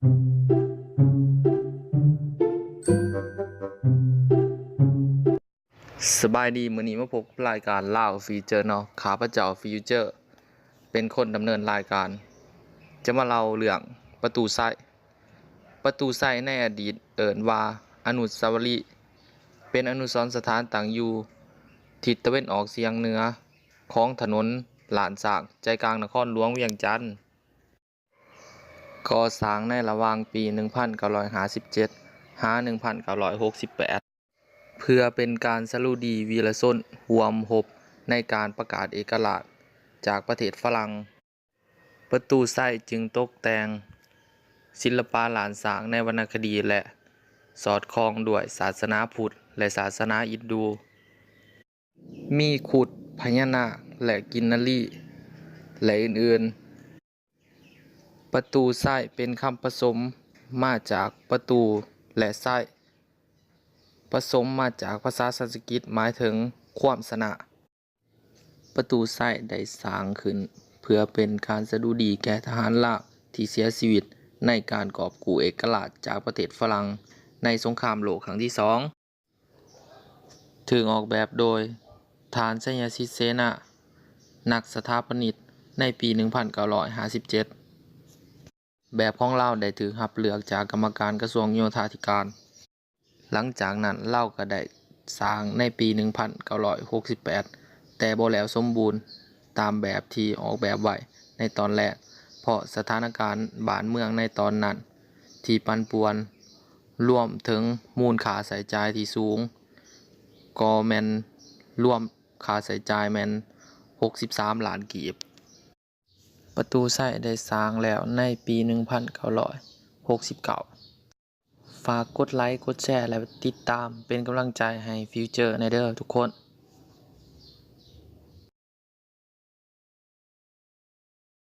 ສະບາຍດີ ມື້ນີ້ມາພົບກັບລາຍການລາວຟີເຈີເນາະ ຂ້າພະເຈົ້າຟີເຈີ ເປັນຄົນດຳເນີນລາຍການ ຈະມາເລົ່າເລື່ອງປະຕູໄຊ. ປະຕູໄຊໃນອະດີດເອີ້ນວ່າອະນຸສາວະລີ ເປັນອະນຸສອນສະຖານຕັ້ງຢູ່ທິດຕາເວັນອອກສຽງເໜືອຂອງຖະໜົນລ້ານຊ້າງ ໃຈກາງນະຄອນຫຼວງວຽງຈັນ. ກໍ່ສ້າງໃນລະຫວ່າງປີໜຶ່ງພັນເກົ້າຮ້ອຍຫ້າສິບເຈັດ ຫາ ໜຶ່ງພັນເກົ້າຮ້ອຍຫົກສິບແປດ ເພື່ອເປັນການສະດຸດີວີລະຊົນຮ່ວມຮົບໃນການປະກາດເອກະລາດຈາກປະເທດຝຣັ່ງ. ປະຕູໄຊຈຶ່ງຕົກແຕ່ງສິລະປະລ້ານຊ້າງໃນວັນນະຄະດີ ແລະ ສອດຄ່ອງດ້ວຍສາສະໜາພຸດ ແລະ ສາສະໜາອິນດູ. ມີຄຸດ, ພະຍານາກ ແລະ ກິນນະລີ ແລະ ອື່ນໆ. ປະຕູໄຊເປັນຄຳປະສົມມາຈາກປະຕູ ແລະ ໄຊ, ປະສົມມາຈາກພາສາສັນສະກິດ ໝາຍເຖິງຄວາມຊະນະ. ປະຕູໄຊໄດ້ສ້າງຂຶ້ນເພື່ອເປັນການສະດຸດີແກ່ທະຫານລາວທີ່ເສຍຊີວິດໃນການກອບກູ້ເອກະລາດຈາກປະເທດຝຣັ່ງໃນສົງຄາມໂລກຄັ້ງທີສອງ. ຖືກອອກແບບໂດຍທ່ານ ໄຊຍະສິດ ເສນາ ນັກສະຖາປະນິກໃນປີໜຶ່ງພັນເກົ້າຮ້ອຍຫ້າສິບເຈັດ. ແບບຂອງລາວໄດ້ຖືກຮັບເລືອກຈາກກຳມະການກະຊວງໂຍທາທິການ. ຫຼັງຈາກນັ້ນລາວກໍໄດ້ສ້າງໃນປີໜຶ່ງພັນເກົ້າຮ້ອຍຫົກສິບແປດ ແຕ່ບໍ່ແລ້ວສົມບູນຕາມແບບທີ່ອອກແບບໄວ້ໃນຕອນແລກ ເພາະສະຖານະການບ້ານເມືອງໃນຕອນນັ້ນທີ່ປັ່ນປ່ວນ ລວມເຖິງມູນຄ່າໃຊ້ຈ່າຍທີ່ສູງ ກໍແມ່ນລວມຄ່າໃຊ້ຈ່າຍແມ່ນຫົກສິບສາມລ້ານກີບ. ປະຕູໄຊໄດ້ສ້າງແລ້ວໃນປີໜຶ່ງພັນເກົ້າຮ້ອຍຫົກສິບເກົ້າ. ຝາກກົດໄລ, ກົດແຊ ແລະ ຕິດຕາມເປັນກຳລັງໃຈໃຫ້ຟິວເຈີແດ່ເດີທຸກຄົນ.